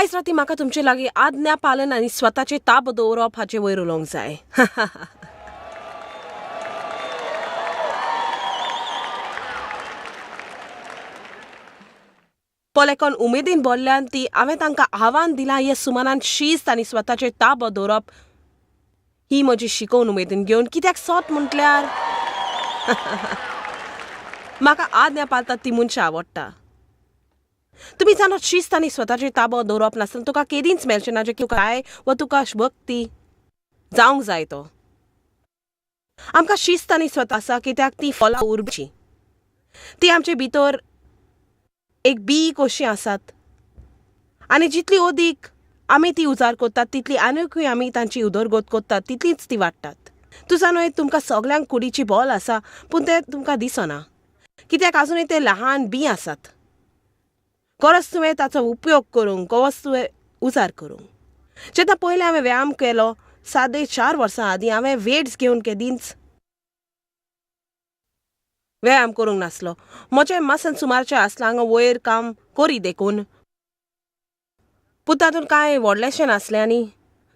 आयज राती म्हाका तुमचे लागीं आज्ञा पालन आनी स्वताचे ताबो दवरप हाचे वयर उलोवंक जाय. पोलेकोन उमेदीन बोल्ल्यान ती हांवें तांकां आव्हान दिलां हे सुमानान शिस्त आनी स्वताचे ताबो दवरप ही म्हजी शिकोवन उमेदीन घेवन कित्याक सोत म्हटल्यार म्हाका आज्ञा पालतात ती मनशां आवडटा. तुमी जाणात शिस्त आनी स्वताचे ताबो दवरप नासतना तुका केदींच मेळचें ना जें तुका जाय वा तुका भक्ती जावंक जाय तो. आमकां शिस्त आनी स्वता आसा कित्याक ती फलां उरची, ती आमचे भितर एक बी कशी आसात आनी जितली अदीक आमी ती उजार करतात तितली आनीकूय आमी तांची उदरगत करतात तितलीच ती वाडटात. तूं जाणा तुमकां सगल्यांक कुडीची बॉल आसा पूण तें तुमकां दिसना कित्याक आजुनूय ते ल्हान बी आसात. गरज तुवें ताचो उपयोग करूंक, गरज तुवें उजार करूंक. जेन्ना पयलें हांवें व्यायाम केलो 4.5 वर्सां आदीं हांवें वेट्स घेवन केदींच व्यायाम करूंक नासलो. म्हजें मसन सुमारचें आसलां हांगा वयर काम करी देखून, पूण तातूंत कांय व्हडलेंशें नासलें. आनी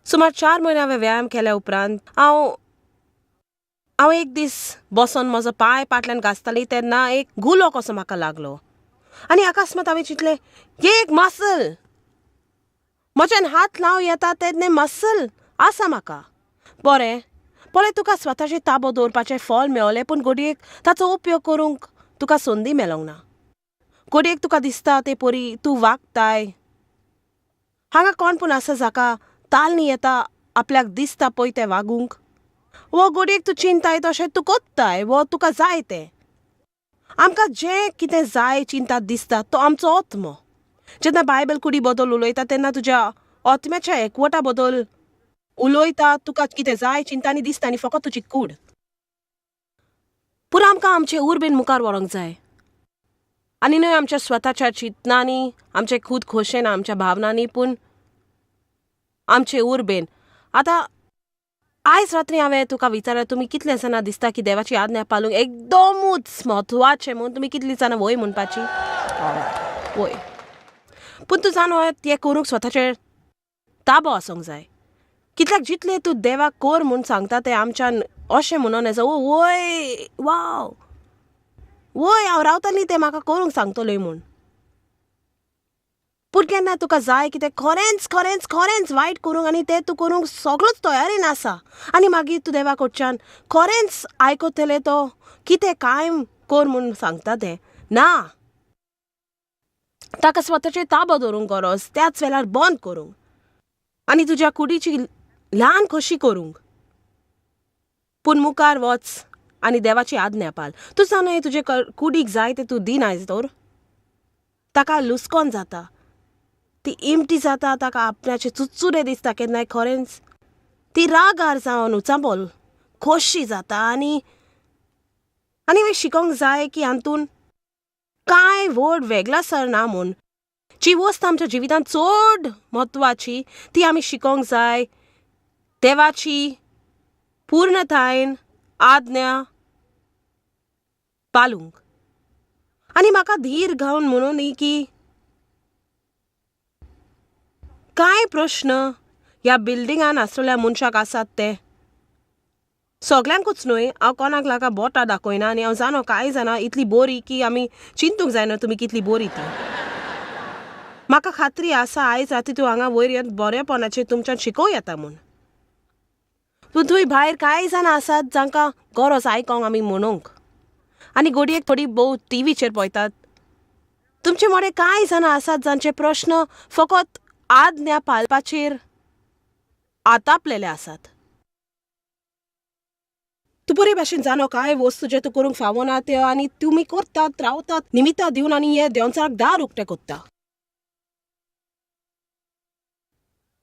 सुमार 4 म्हयने हांवें व्यायाम केल्या उपरांत हांव एक दीस बसोन म्हजो पांय पाटल्यान घासताली तेन्ना एक गुलो कसो म्हाका लागलो आनी अकस्मात हांवें चिंतलें एक मसल म्हज्यान हात लावं येता तेन्ना मसल आसा म्हाका. बरें पळय तुका स्वताचे ताबो दवरपाचें फळ मेवलें पूण घडयेक ताचो उपयोग करूंक तुका संदी मेळोंक ना. घडयेक तुका दिसता ते परी तूं वागताय. हांगा कोण पूण आसा जाका तालनी येता आपल्याक दिसता पळय तें वागूंक, वो घडयेक तूं चिंताय तशें तूं कोत्ताय वो तुका जाय तें. आमकां जें कितें जाय चिंता दिसता तो आमचो आत्मो. जेन्ना बायबल कुडी बदल उलयता तेन्ना तुज्या आत्म्याच्या एकवटा बदल उलयता. तुका कितें जाय चिंता आनी दिसता आनी फकत तुजी कूड. पूण आमकां आमचे उर्बेन मुखार व्हरूंक जाय आनी न्हय आमच्या स्वताच्या चिंतनांनी, आमचे खूद खोशेन, आमच्या भावनांनी, पूण आमचे उर्बेन. आतां आयज रात्री हांवें तुका विचारलें तुमी कितले जाणां दिसता की देवाची आज्ञा पालूंक एकदमूच म्हत्वाचें म्हूण, तुमी कितलीं जाणां वय म्हणपाची? वय. पूण तूं जाणो तें करूंक स्वताचेर ताबो आसूंक जाय. कित्याक जितलें तूं देवाक कर म्हूण सांगता तें आमच्यान अशें म्हणून येता वय वाव वय हांव रावतालीं तें म्हाका करूंक सांगतलोय म्हूण. पूण केन्ना तुका जाय की तें खरेंच खरेंच खरेंच वायट करूंक आनी तें तूं करूंक सगळोच तयारीन आसा आनी मागीर तूं देवा कडच्यान खरेंच आयकतलें तो कितें कांय कर म्हूण सांगता तें ना. ताका स्वताचेर ताबो दवरूंक गरज त्याच वेळार बंद करूंक आनी तुज्या कुडीची ल्हान खोशी करूंक. पूण मुखार वच आनी देवाची आज्ञा पाल. तूं जाणा तुजे कुडीक जाय तें तूं दिनाय तर ताका लुस्कोन जाता, ती इमटी जाता, ताका आपणाचे चुचुरे दिसता केन्नाय खरेंच ती रागार जावन उचांबोल खोशी जाता. आनी आनी शिकोंक जाय की हातून कांय व्हड वेगळासर ना म्हूण. जी वस्त आमच्या जिवितांत चड म्हत्वाची ती आमी शिकोंक जाय, देवाची पूर्णतायेन आज्ञा पालूंक. आनी म्हाका धीर घावन म्हणून न्ही की कांय प्रश्न ह्या बिल्डिंगान आसलेल्या मनशाक आसात ते सगल्यांकूच न्हय. हांव कोणाक लागा बोटां दाखयना आनी हांव जाणो कांय जाणां इतली बोरी की आमी चिंतूंक जायना तुमी कितली बोरी ती. म्हाका खात्री आसा आयज राती तूं हांगा वयर येवन बरेपणाचेर तुमच्यान शिकोवं येता म्हूण. पूण थंय भायर कांय जाणां आसात जांकां गरज आयकोंक आमी म्हणूंक आनी घडयेक थोडी भोव टिवीचेर पळयतात. तुमचे मडें कांय जाणां आसात जांचे प्रश्न फकत आज्ञा पालपाचेर आतापलेले आसात. तूं बरे भाशेन जाणो कांय वस्तू जे तूं करूंक फावना त्यो आनी तुमी करतात रावतात निमित्तां दिवन आनी हे देंवचाराक दार उक्तें करता.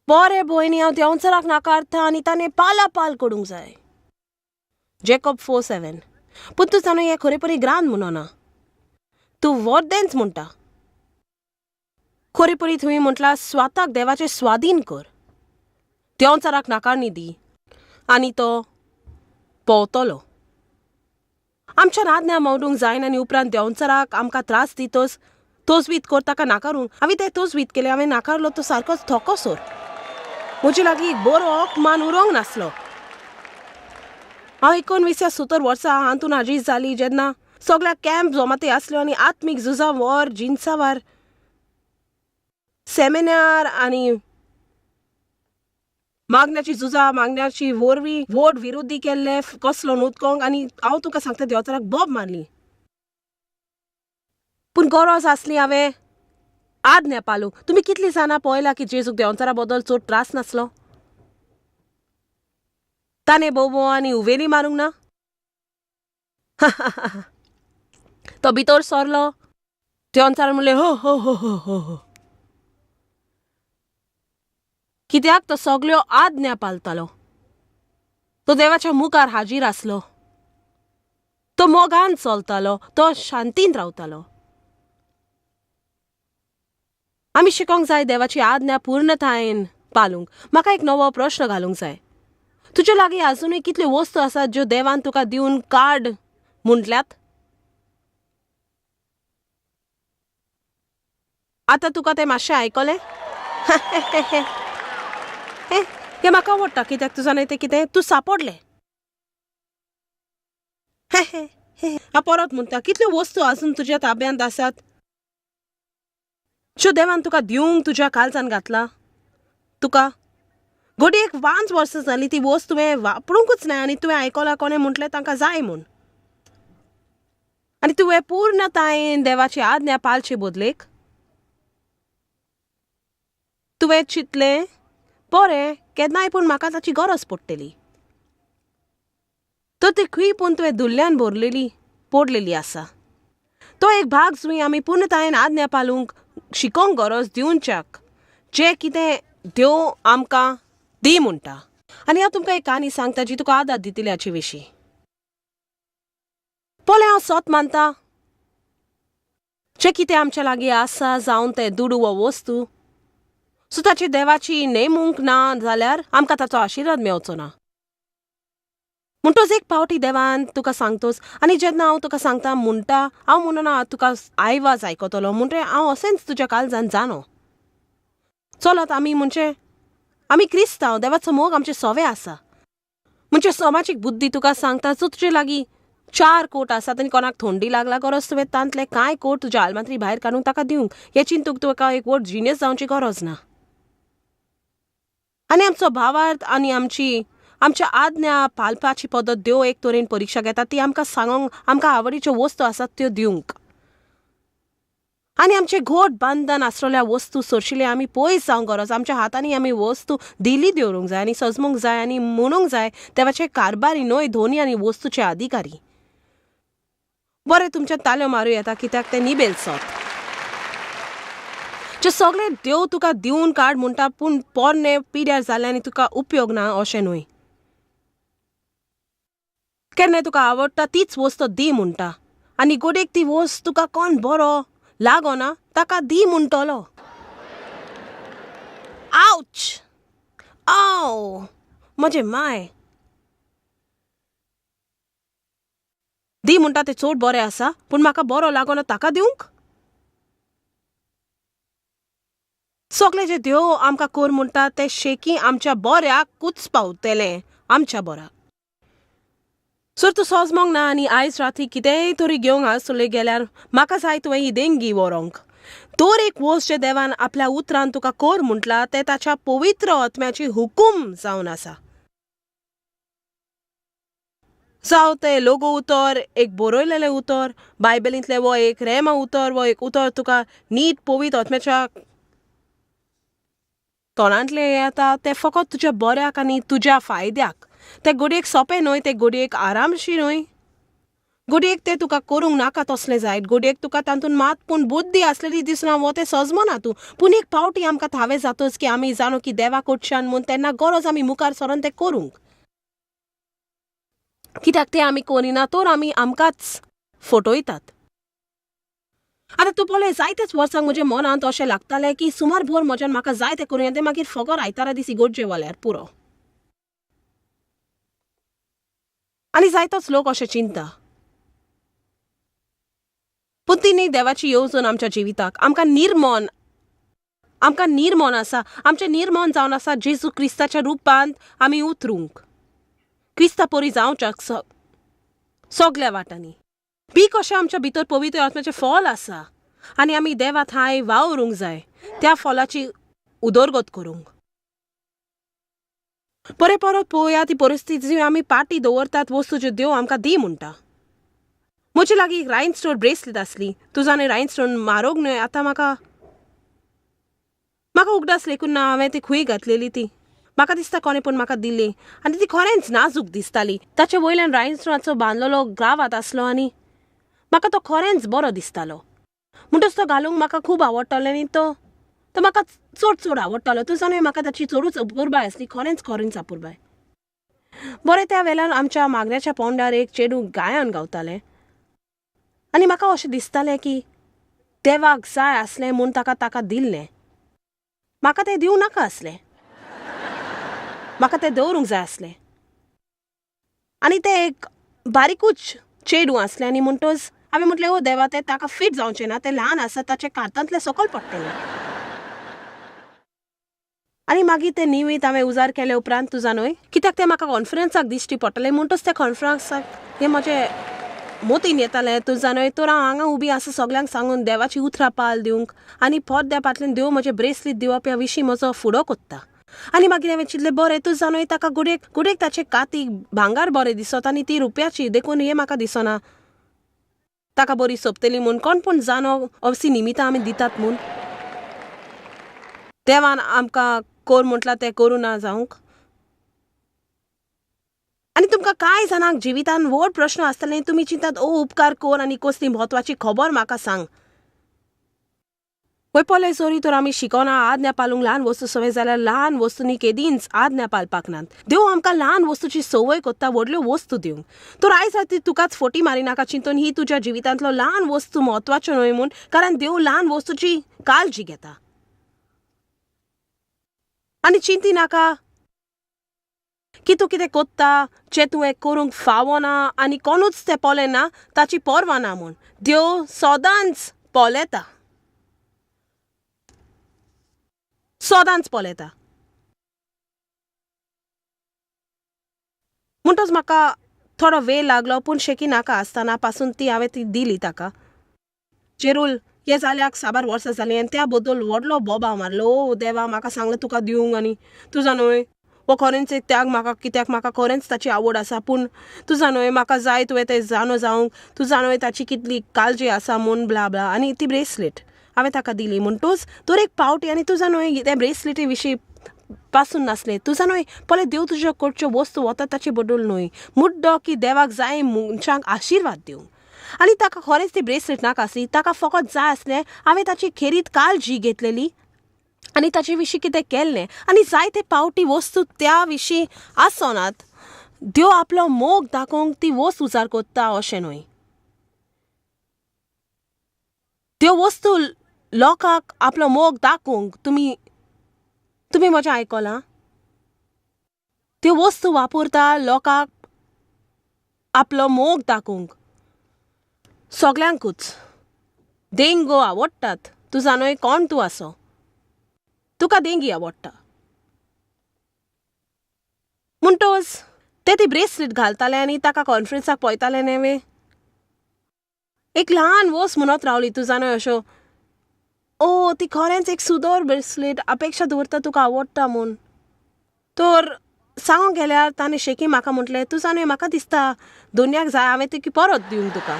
बरें भयणी हांव देंवचाराक नाकारता आनी ताणें पालापाल करूंक जाय. जेकॉब 4:7. पूण तूं जाणो हें खरेपणी ग्रांद म्हणना, तूं वर्देंच म्हणटा. खरेपणी तुवें म्हटलां स्वताक देवाचें स्वाधीन कर, देंवचाराक नाकारणी दी आनी तो पोवतलो. आमच्यान आज्ञा मोडूंक जायना आनी उपरांत देंवचाराक आमकां त्रास दितच तोजवीत कर ताका नाकारूंक. हांवें तें तोजवीत केलें, हांवें नाकारलो तो सारकोच थोको सोर. म्हजे लागीं एक बरो अपमान उरोंक नासलो. हांव 19व्या 17 वर्सां हातून हाजीर जाली जेन्ना सगळ्या कॅम्प जमाती आसल्यो आनी आत्मीक झुजां वर जिन्सावार सेमिनार आनी मागण्याची झुजां मागण्याची वरवीं व्हड विरोधी केल्ले कसलो नुतकोंक. आनी हांव तुका सांगता देवचाराक बोब मारली, पूण गरज आसली हांवें आज्ञा पालूंक. तुमी कितलीं जाणां पळयलां की जेजूक देवचारा बद्दल चड त्रास नासलो? ताणें बोबो आनी उवेली मारूंक ना. तो भितर सरलो, देवचारान म्हणलें हो हो हो हो हो हो. कित्याक तो सगल्यो आज्ञा पालतालो. तो देवाच्या मुखार हाजीर आसलो, तो मोगान चलतालो, तो शांतीन रावतालो. आमी शिकोंक जाय देवाची आज्ञा पूर्णतायेन पालूंक. म्हाका एक नवो प्रश्न घालूंक जाय. तुजे लागीं आजुनूय कितल्यो वस्तू आसात ज्यो देवान तुका दिवन काड म्हटल्यात? आतां तुका तें मातशें आयकलें? हें म्हाका आवडटा कित्याक तूं जाणा तें कितें तूं सापडलें. हांव परत म्हणटा, कितल्यो वस्तू आजून तुज्या ताब्यांत आसात ज्यो देवान तुका दिवंक तुज्या काळजान घातला? तुका घडये एक 5 वर्सां जालीं ती वस्त तुवें वापरूंकूच ना आनी तुवें आयकलां कोणें म्हटलें तांकां जाय म्हूण, आनी तुवें पूर्णतायेन देवाची आज्ञा पाळचे बदलेक तुवें चिंतलें बरें केन्नाय पूण म्हाका ताची गरज पडटली. तर ती खंय पूण तुवें धुल्ल्यान भरलेली पडलेली आसा. तो एक भाग जुंय आमी पूर्णतायेन आज्ञा पालूंक शिकोंक गरज दिवच्याक जें कितें देव आमकां दी म्हणटा. आनी हांव तुमकां एक काणी सांगता जी तुका आदार दितली हाचे विशीं. पळय, हांव सत मानता जें कितें आमच्या लागीं आसा जावन तें दुडू वा वस्तू सो ताची देवाची नेमूंक ना जाल्यार आमकां ताचो आशिर्वाद मेवचो ना. म्हणटोच एक पावटी देवान तुका सांगतोच. आनी जेन्ना हांव तुका सांगता म्हणटा, हांव म्हणना तुका आयवाज आयकतलो, म्हणटे हांव अशेंच तुज्या काळजान जाणो. चलत आमी म्हणजे आमी क्रिस्तांव, देवाचो मोग आमचे सोवे आसा. म्हणजे समाजीक बुद्धी तुका सांगता जो तुजे लागीं 4 कोट आसात आनी कोणाक थंडी लागला गरज तुवें तांतले कांय कोट तुज्या आलमात्री भायर काडूंक ताका दिवंक. हें चिंतूंक तुका एक व्हड जिनियस जावची गरज ना. आनी आमचो भावार्थ आनी आमची आमच्या आज्ञा पालपाची पद्दत देव एक तरेन परिक्षा घेता ती आमकां सांगूंक आमकां आवडीच्यो वस्तू आसात त्यो दिवंक. आनी आमचे घोट बंधन आसलेल्या वस्तू सरशिल्ले आमी पयस जावंक गरज. आमच्या हातांनी आमी वस्तू दिली दवरूंक जाय आनी सजमूंक जाय आनी म्हणूंक जाय देवाचे कारभारी न्हय धोनी आनी वस्तूचे अधिकारी. बरें, तुमच्या ताल्यो मारूं येता कित्याक तें निबेल सत जे सगळे देव तुका दिवन काड म्हणटा, पूण पोरणे पिड्यार जालें आनी तुका उपयोग ना अशें न्हय. केन्नाय तुका आवडटा तीच वस्त दी म्हणटा आनी गोडेक ती वस्त तुका कोण बरो लागना ताका दी म्हणटलो. आवच आव म्हजें माय दी म्हणटा तें चड बरें आसा, पूण म्हाका बरो लागना ताका दिवंक. सगळे जे देव आमकां कर म्हणटा ते शेकी आमच्या बऱ्याकूच पावतले, आमच्या बऱ्याक. सर तूं सोजमोंक ना आनी आयज राती कितेंय तरी घेवंक आसले गेल्यार म्हाका जाय तुवें ही देंगी व्हरोंक. दर एक वस्त जे देवान आपल्या उतरान तुका कर म्हटलां तें ताच्या पवित्र आत्म्याची हुकूम जावन आसा. जावं तें लोगो उतर, एक बरयलेलें उतर, बायबलींतलें वो एक रेमा उतर, वो एक उतर तुका नीट पवित्र आत्म्याच्या तोंडांतलें येता तें फकत तुज्या बऱ्याक आनी तुज्या फायद्याक. तें घडयेक सोंपें न्हय, तें घडयेक आरामशी न्हय, घडयेक तें तुका करूंक नाका तसलें जायत, घडयेक तुका तातूंत मात पूण बुद्धी आसलेली दिसना वो तें सजमना तूं. पूण एक पावटी आमकां थावें जातच की आमी जाणो की देवा कडच्यान म्हूण तेन्ना गरज आमी मुखार सरोन तें करूंक. कित्याक तें आमी करिना तर आमी आमकांच फटयतात. आतां तूं पळय, जायतेच वर्सांक म्हज्या मनांत अशें लागतालें की सुमार भर म्हज्यान म्हाका जाय तें करूं येता, मागीर फकत आयतारा दीस इगोर्जे वाल्यार पुरो. आनी जायतोच लोक अशें चिंता. पूण ती न्ही देवाची येवजण आमच्या जिविताक. आमकां निर्मोन, आमकां निर्मोन आसा, आमचें निर्मोन जावन आसा जेजू क्रिस्ताच्या रुपांत आमी उतरूंक, क्रिस्ता परी जावच्याक सगल्या वाटांनी. बी कशें आमच्या भितर पवित्र आत्म्याचें फल आसा आनी आमी देवा थांय वावरूंक जाय त्या फलाची उदरगत करूंक. बरें परत पळोवया ती परिस्थिती आमी पाटी दवरतात वस्तू ज्यो देव आमकां दी म्हणटा. म्हजे लागीं एक रायन स्टोन ब्रेसलेट आसली. तूं जाणा रायन स्टोन म्हारग न्हय. आतां म्हाका म्हाका उगडास लेखून ना हांवें ती खंय घातलेली ती. म्हाका दिसता कोणें पूण म्हाका दिली आनी ती खरेंच नाजूक दिसताली. ताचे वयल्यान रायन स्टोनाचो बांदलेलो ग्रावात आसलो आनी म्हाका तो खरेंच बरो दिसतालो. म्हणटच तो घालूंक म्हाका खूब आवडटालो आनी तो तो म्हाका चड चड आवडटालो. तूं जाणा म्हाका ताची चडूच अपुरबाय आसली, खरेंच खरेंच अपुरबाय. बरें त्या वेळार आमच्या मागण्याच्या पोंडार एक चेडूं गायन गावतालें आनी म्हाका अशें दिसतालें की देवाक जाय आसलें म्हूण ताका ताका दिल्लें. म्हाका तें दिवं नाका आसलें, म्हाका तें दवरूंक जाय आसलें. आनी तें एक बारीकूच चेडूं आसलें आनी म्हणटच हांवें म्हटलें, ओ देवा, तें ताका फिट जावचें ना, तें ल्हान आसा, ताचें कार्तांतलें सकयल पडटलें. आनी मागीर तें निमीत हांवें उजार केले उपरांत तुजा न्हय कित्याक तें म्हाका कॉन्फरन्साक दिश्टी पडटलें म्हणटच त्या कॉन्फरन्साक हें म्हजें मोतीन येतालें. तुजा न्हय तर हांव हांगा उबी आसा सगल्यांक सांगून देवाची उतरां पाल दिवंक आनी पद्या फाटल्यान देव म्हजें ब्रेसलेट दिवप ह्या विशीं म्हजो फुडो कोत्ता. आनी मागीर हांवें चिंतलें, बरें तुजा न्हय ताका गुडेक गुडेक ताचे कातीक भांगार बरें दिसत आनी ती रुपयाची, देखून हें म्हाका दिसना ताका बरी सोंपतली म्हूण. कोण पूण जाणो अशी निमितां आमी दितात म्हूण देवान आमकां कर म्हटलां तें करूं ना जावंक. आनी तुमकां कांय जाणांक जिवितान व्हड प्रश्न आसतले, तुमी चिंतात, ओ उपकार कर आनी कसली म्हत्वाची खबर म्हाका सांग. वय पळय जरी तर आमी शिकना आज्ञा पालूंक ल्हान वस्तू संवय जाल्यार ल्हान वस्तूंनी केदींच आज्ञा पालपाक नात. देव आमकां ल्हान वस्तूची संवय कोत्ता व्हडल्यो वस्तू दिवंक. तर आयज ती तुकाच फटी मारिनाका चिंतून ही तुज्या जिवितांतलो ल्हान वस्तू म्हत्वाच्यो न्हय म्हूण, कारण देव ल्हान वस्तूची काळजी घेता. आनी चिंती नाका की तूं कितें कोत्ता जें तुवें करूंक फावना आनी कोणूच तें पळयना ताची पर्वा ना म्हूण. देव सदांच पळयता, सदांच पळयता. म्हणटच म्हाका थोडो वेळ लागलो पूण शेकी नाका आसतना पासून ती हांवें ती दिली ताका. चेरूल हें जाल्याक साबार वर्सां जालीं आनी त्या बद्दल व्हडलो बोबाव मारलो, ओ देवा म्हाका सांगलें तुका दिवंक आनी तुजा न्हय हो खरेंच एक त्याग म्हाका, कित्याक म्हाका खरेंच ताची आवड आसा, पूण तुजा न्हय म्हाका जाय तुवें तें जाणो जावंक, तुजा न्हय ताची कितली काळजी आसा म्हूण ब्ला ब्ला. आनी ती ब्रेसलेट हांवें ताका दिली. म्हणटच तर एक पावटी आनी तुजा न्हय त्या ब्रेसलेटी विशीं पासून नासलें. तुजा न्हय पळय देव तुज्या कडच्यो वस्तू वता ताचे बद्दल न्हय, मुड्डो की देवाक जाय मनशांक आशिर्वाद दिवंक. आनी ताका खरेंच ती ब्रेसलेट नाका आसली, ताका फकत जाय आसलें हांवें ताची खेरीत काळजी घेतलेली आनी ताचे विशीं कितें केल्लें. आनी जायते पावटी वस्तू त्या विशीं आसनात, देव आपलो मोग दाखोवंक ती वस्त उजार कोत्ता अशें न्हय. त्यो वस्तू लोकांक आपलो मोग दाखोवंक, तुमी तुमी म्हजें आयकलां, त्यो वस्तू वापरता लोकांक आपलो मोग दाखोवंक. सगल्यांकूच देंगो आवडटात. तूं जाणोय कोण तूं आसो, तुका देंगी आवडटा म्हणटच ते ती ब्रेसलेट घालताले आनी ताका कॉन्फरन्साक पळयताले न्हय. एक ल्हान वस्त म्हणत रावली तूं जाणोय अश्यो, ओ ती खरेंच एक सुदर ब्रेसलेट, अपेक्षा दवरता तुका आवडटा म्हूण. तर सांगूंक गेल्यार ताणें शेकी म्हाका म्हटलें, तूं जाणोय म्हाका दिसता दोनयाक जाय, हांवें ती परत दिवंक तुका.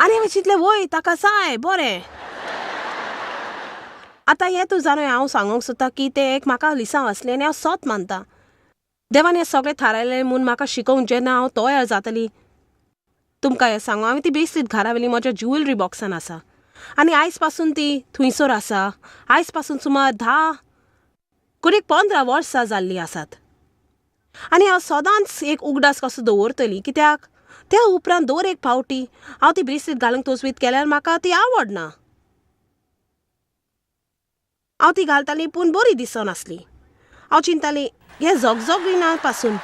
आनी हांवें चिंतलें, वय ताका जाय, बरें. आतां हें तूं जाणोय हांव सांगूंक सोदता की तें एक म्हाका लिसांव आसलें आनी हांव सत मानता देवान हें सगळें थारायलें म्हूण म्हाका शिकोवंक जेन्ना हांव तयार जातली तुमकां हें सांगू. हांवें ती ब्रेसलेट घरा व्हेली, म्हज्या ज्युवेलरी बॉक्सान आसा आनी आयज पासून ती थंयसर आसा. आयज पासून सुमार 10 कुडीक 15 वर्सां जाल्लीं आसात आनी हांव सदांच एक उगडास कसो दवरतली, कित्याक त्या उपरांत दर एक पावटी हांव ती ब्रेसलेट घालूंक तजवीज केल्यार म्हाका ती आवडना. हांव ती घालताली पूण बरी दिसनासली. हांव चिंताली हे झगझग ना पासून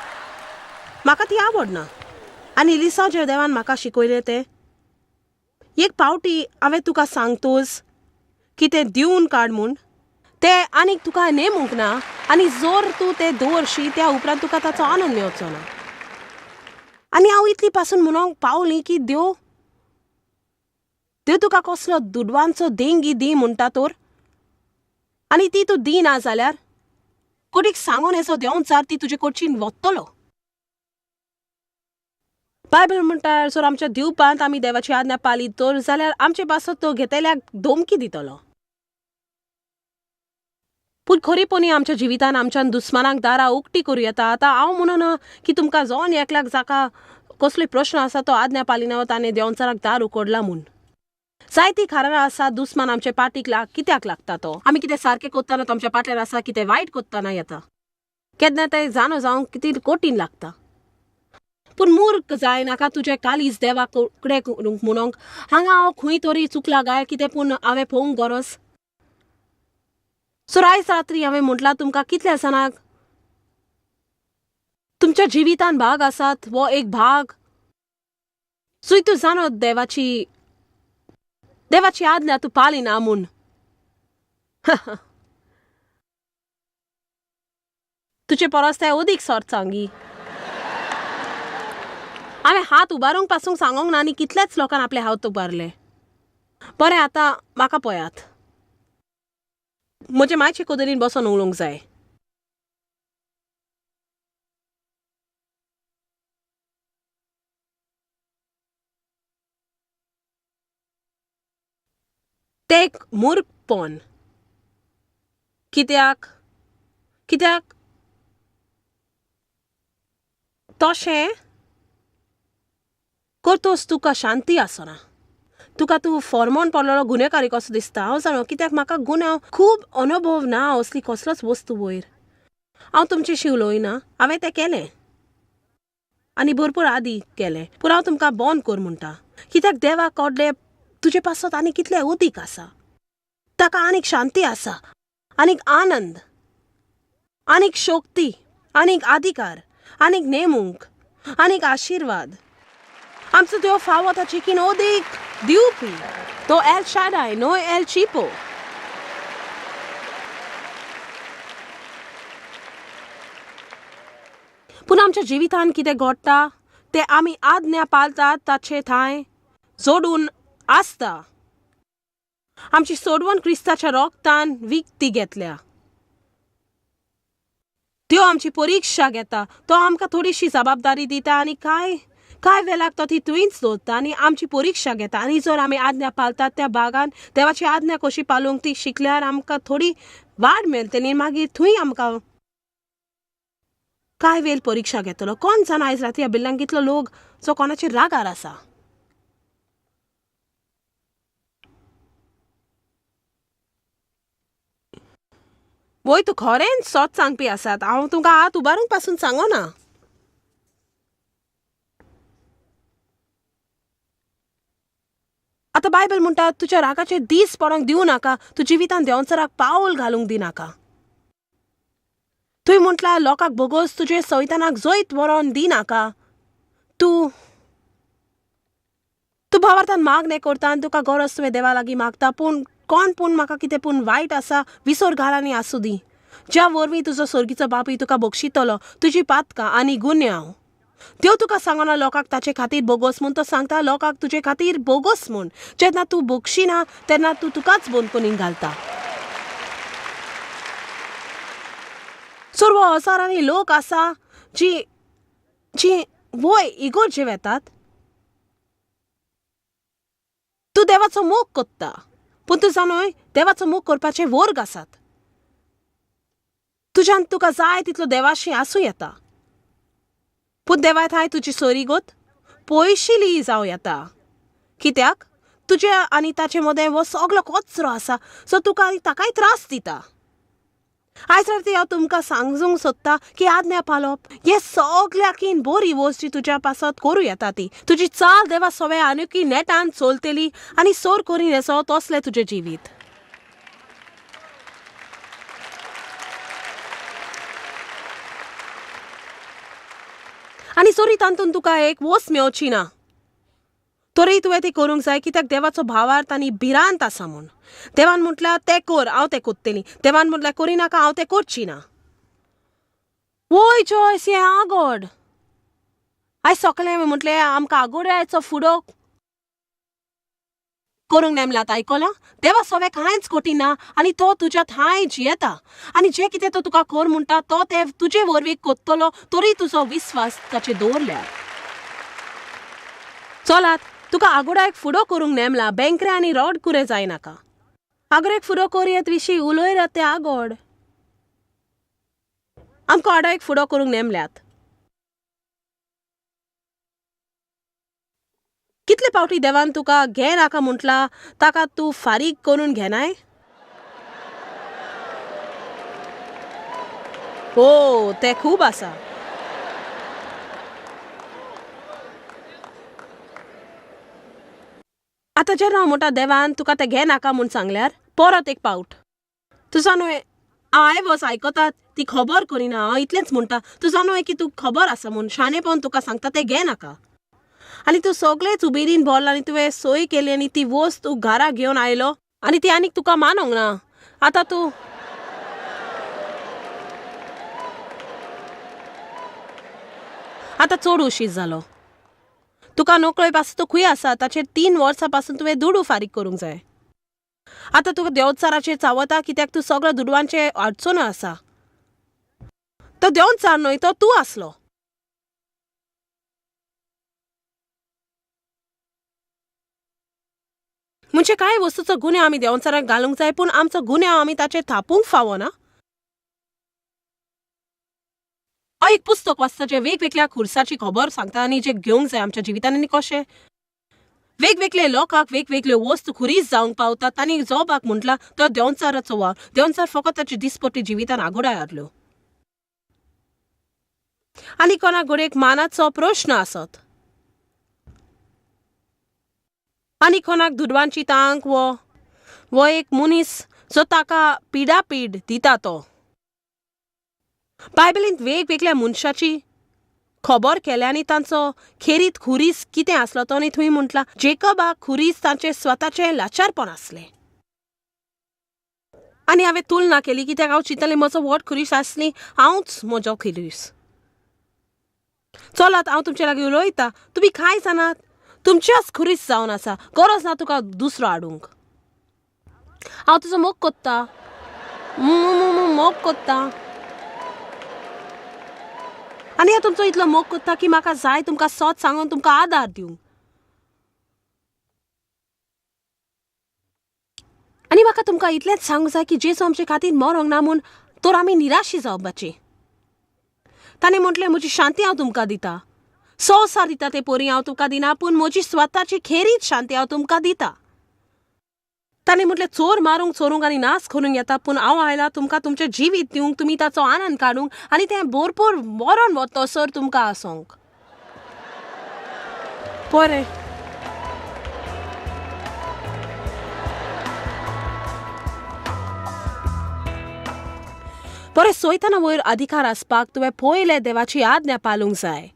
म्हाका ती आवडना. आनी इलिसांव जे देवान म्हाका शिकयलें तें एक पावटी हांवें तुका सांगतोच की तें दिवन काड म्हूण, तें आनीक तुका नेमूंक ना आनी जर तूं तें दवरशी त्या उपरांत तुका ताचो आनंद मेळचो ना. आनी हांव इतली पासून म्हणूंक पावली की देव देव तुका कसलो दुडवांचो देंगी दी म्हणटा तर, आनी ती तूं दिना जाल्यार कोटीक सांगून येसो देंवचार ती तुजे कडची वतलो. बायबल म्हणटा जर आमच्या दिवपांत आमी देवाची आज्ञा पाली तर जाल्यार आमचे पासत तो घेतल्याक धमकी दितलो. पूण खरेपणी आमच्या जिवितान आमच्यान दुस्मानाक दारां उक्ती करूं येता. आतां हांव म्हणना की तुमकां जावन एकल्याक जाका कसलोय प्रश्न आसा तो आज्ञा पालिना ताणें देंवचाराक दार उकडला म्हूण. जायतीं कारणां आसा दुस्मान आमचे पाटीक कित्याक लागता तो. आमी कितें सारकें कोत्ताना तो आमच्या पाटल्यान आसा, कितें वायट कोत्ताना येता, केन्ना तें जाणो जावंक कितें कठीण लागता. पूण मूर्ख जायनाका तुजें कालीज देवाक उकडें करूंक म्हणूंक हांगा हांव खंय तरी चुकलां काय कितें, पूण हांवें पळोवंक गरज. सो आयज रात्री हांवें म्हटलां तुमकां कितल्या जाणांक तुमच्या जिवितान भाग आसात, हो एक भाग सुय तूं जाणो देवाची देवाची आज्ञा तूं पालिना म्हूण. तुजे परस तें अदीक सोर्त सांगी. हांवें हात उबारूंक पासून सांगूंक ना आनी कितल्याच लोकांक आपले हात उबारले. बरें आतां म्हाका पळयात, म्हजे मायचे कोदरीन बसोन उलोवंक जाय. तें एक मूर्खपण. कित्याक कित्याक तशें करतोच तुका शांती आसना, तुका तूं फॉर्मोन पडलेलो गुन्यांवकारी कसो दिसता. हांव जाणा कित्याक म्हाका गुन्यांव खूब अनुभव ना असली कसलोच वस्तू वयर. हांव तुमचेशी उलोयना, हांवें तें केलें आनी भरपूर आदी केलें, पूण हांव तुमकां बंद कर म्हणटा कित्याक देवा कडले तुजे पासत आनी कितलें अदीक आसा. ताका आनीक शांती आसा, आनीक आनंद, आनीक शक्ती, आनीक अधिकार, आनीक नेमूंक, आनीक आशिर्वाद. आमचो देव फावो ताची किन अदीक दिवपी. तो एल शाडाय न्हय एल चिपो. पूण आमच्या जिवितान कितें घडटा तें आमी आज्ञा पाळतात ताचे थांय जोडून आसता. आमची सोडवण क्रिस्ताच्या रोगतान विकती घेतल्या. त्यो आमची परिक्षा घेता, तो आमकां थोडीशी जबाबदारी दिता आनी कांय कांय वेळाक तो ती थंयच दवरता आनी आमची परिक्षा घेता. आनी जर आमी आज्ञा पाळतात त्या भागान देवाची आज्ञा कशी पाळूंक ती शिकल्यार आमकां थोडी वाड मेळटली. मागीर थंय आमकां कांय वेळ परिक्षा घेतलो. कोण जाणा आयज राती ह्या बिल्लांक कितलो लोक जो कोणाचेर रागार आसा. वय तूं खरेंच सत सांगपी आसात. हांव तुमकां हात उबारूंक पासून सांगना. आतां बायबल म्हणटा तुज्या रागाचे दीस पडोंक दिवं नाका, तूं जिवितान देंवचाराक पावल घालूंक दिनाका. तुवें म्हटलां लोकांक बोगोस तुजे सैतानाक जैत व्हरोन दिनाका. तूं तूं भावार्थान मागणें करता आनी तुका गरज तुवें देवा लागीं मागता, पूण कोण पूण म्हाका कितें पूण वायट आसा विसर घाल आनी आसूं दी, ज्या वरवीं तुजो सर्गीचो बापूय तुका बक्षितलो तुजी पातकां आनी गुन्यांव. देव तुका सांगना लोकांक ताचे खातीर बोगोस म्हूण, तो सांगता लोकांक तुजे खातीर बोगोस म्हूण. जेन्ना तूं बक्षिना तेन्ना तूं तुकाच बंदखणीन घालता. सर्व हजारांनी लोक आसा जी जी वय इगोर्जे वेतात. तूं देवाचो मोग कोत्ता, पूण तूं जाणोय देवाचो मोग करपाचे वर्ग आसात. तुज्यान तुका जाय तितलो देवाशी आसूं येता, पूण देवा थांय तुजी सोरीगोत पयशिली जावं येता. कित्याक तुजे आनी ताचे मदें हो सगलो कचरो आसा, सो तुका आनी ताकाय त्रास दिता. आयज राती हांव तुमकां सांगूंक सोदता की आज्ञा पाळप हे सगल्याकीन बरी वस्त जी तुज्या पासत करूं येता. ती तुजी चाल देवा सवे आनीकय नेटान चलतली आनी सोर करीन येसो तसलें तुजें जिवीत. आनी सोरी तातूंत तुका एक वोस मेवची ना तरी तुवें ती करूंक जाय कित्याक देवाचो भावार्थ आनी भिरांत आसा म्हूण. देवान म्हटल्यार तें कर, हांव तें कोत्तली. देवान म्हटल्यार करिनाका, हांव तें करची ना. वोय जॉयस, हें आगोड. आयज सगळें हांवें म्हटलें आमकां आगोड्याचो फुडो करूंक नेमलात. आयकलां? देवा सवे कांयच कोटिना आनी तो तुज्या थांय जियेता आनी जें कितें तो तुका कर म्हणटा तो ते तुजे वरवीं कोत्तलो तरी तुजो विस्वास ताचेर दवरल्यार. चलात, तुका आगोडाक फुडो करूंक नेमला. बँकरे आनी रोड कुरे जायनाका. आगोडेक फुडो करयेत विशीं उलयरा ते आगोड. आमकां आडायक फुडो करूंक नेमल्यात. कितले पावटी देवान तुका घे नाका म्हटला ताका तूं फारीक करून घेनाय? ओ तें खूब आसा. आतां जेन्ना हांव म्हणटा देवान तुका तें घे नाका म्हूण सांगल्यार परत एक पावट तुजो न्हय हांव वच आयकतात ती खबर करिना. हांव इतलेंच म्हणटा तुजो न्हय की तूं खबर आसा म्हूण शाणेपण तुका सांगता तें घे नाका. आनी तूं सगळेच उबेरीन भरला आनी तुवें सोय केली आनी ती वस्त तूं घरा घेवन आयलो आनी ती आनीक तुका मानोंक ना. आतां तूं आतां चड उशीर जालो. तुका नकळय पासून तूं खंय आसा ताचेर 3 वर्सां पासून तुवें दुडू फारीक करूंक जाय. आतां तुका देंवचाराचेर चावता कित्याक तूं सगळ्या दुडवांचे अडचण आसा. तो देंवचार न्हय, तो तूं आसलो. म्हणजे कांय वस्तूचो गुन्यांव आमी देंवचाराक घालूंक जाय, पूण आमचो गुन्यांव आमी ताचेर थापूंक फावना. हांव एक पुस्तक वाचता जें वेगवेगळ्या खुर्साची खबर सांगता आनी जें घेवंक जाय आमच्या जिवितान आनी कशें वेगवेगळे लोकांक वेगवेगळ्यो वस्तू खुरीस जावंक पावतात. तांणी जोबाक म्हटलां तो देंवचाराचो वावर. देंवचार फकत ताचे दिसपट्टी जिवितान आगोडाय हाडल्यो. आनी कोणाक घडयेक मानाचो प्रश्न आसत आनी कोणाक दुडवांची तांक वो एक मनीस जो ताका पिडापीड दिता. तो बायबलींत वेगवेगळ्या मनशाची खबर केल्या आनी तांचो खेरीत खुरीस कितें आसलो तो. आनी थंय म्हटलां जेकबाक खुरीस तांचे स्वताचें लाचारपण आसलें. आनी हांवें तुलना केली कित्याक हांव चिंतलें म्हजो व्हड खुरीस आसली हांवच म्हजो खुरीस. चलात हांव तुमचे लागीं उलयता, तुमी कांय जाणात तुमच्याच खुरीस जावन आसा, गरज ना तुका दुसरो हाडूंक. हांव तुजो मोग कोत्ता, मोग कोत्ता आनी हांव तुमचो इतलो मोग कोत्ता की म्हाका जाय तुमकां सोद सांगून तुमकां आदार दिवंक. आनी म्हाका तुमकां इतलेंच सांगूंक जाय की जेजू आमचे खातीर मरोंक ना म्हूण तर आमी निराशी जावपाची. ताणें म्हटलें म्हजी शांती हांव तुमकां दिता, संवसार दिता ते परी हांव तुमकां दिना, पूण म्हजी स्वताची खेरीत शांती हांव तुमकां दिता. ताणें म्हटलें चोर मारूंक चोरूंक आनी नाश करूंक येता, पूण हांव आयला तुमकां तुमचें जिवीत दिवंक, तुमी ताचो आनंद काडूंक आनी तें भरपूर मरोन वतसर तुमकां आसोंक. बरें, बरें सोयतना वयर अधिकार आसपाक तुवें पयलें देवाची आज्ञा पालूंक जाय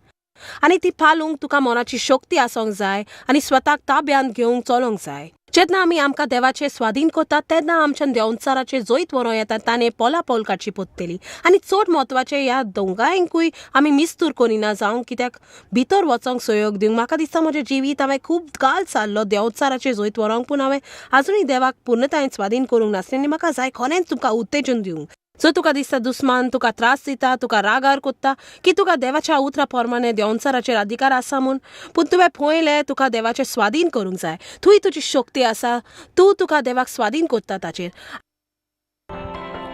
आनी ती पालूंक तुका मनाची शक्ती आसूंक जाय आनी स्वताक ताब्यांत घेवंक चलोंक जाय. जेन्ना आमी आमकां देवाचे स्वाधीन करतात तेन्ना आमच्यान देंवचाराचें जैत व्हरूं येता. ताणें पोला पोल काडची पडटली. आनी चड म्हत्वाचें ह्या दोंगांकूय आमी मिस्तूर करिना जावंक कित्याक भितर वचोंक सहयोग दिवंक. म्हाका दिसता म्हजें जिवीत हांवें खूब काल सारलो देंवचाराचें जैत व्हरूंक, पूण हांवें आजुनूय देवाक पूर्णतायेन स्वाधीन करूंक नासलें. आनी म्हाका जाय खरेंच तुमकां उत्तेजन दिवंक. जर तुका दिसता दुस्मान तुका त्रास दिता, तुका रागार कोत्ता की तुका देवाच्या उतरा प्रमाणे देंवचाराचेर अधिकार आसा म्हूण, पूण तुवें पळयलें तुका देवाचें स्वाधीन करूंक जाय. थंय तुजी शक्ती आसा, तूं तुका देवाक स्वाधीन करता ताचेर.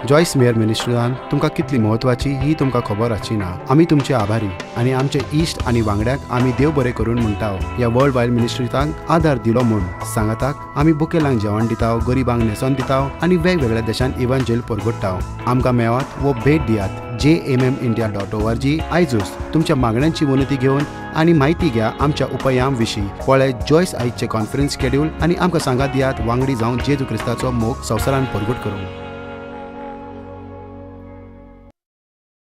जॉयस मेयर मिनिस्ट्रीन तुमकां कितली म्हत्वाची ही तुमकां खबर आसची ना. आमी तुमचे आभारी आनी आमचे इश्ट आनी वांगड्याक आमी देव बरें करून म्हणटा ह्या वर्ल्ड वायड मिनिस्ट्रींत आदार दिलो म्हूण. सांगाताक आमी बुकेलांक जेवण दिता, गरिबांक न्हेसोन दिता आनी वेगवेगळ्या देशांत इव्हांजेल परगट्टा. आमकां मेळात वो भेट दियात jmmindia.org. आयजूच तुमच्या मागण्यांची विनंती घेवन आनी म्हायती घ्या आमच्या उपायां विशीं. पळय जॉयस आयजचें कॉन्फरन्स शेड्यूल आनी आमकां सांगात दियात वांगडी जावन जेजू क्रिस्ताचो मोग संवसारान परगट करूंक.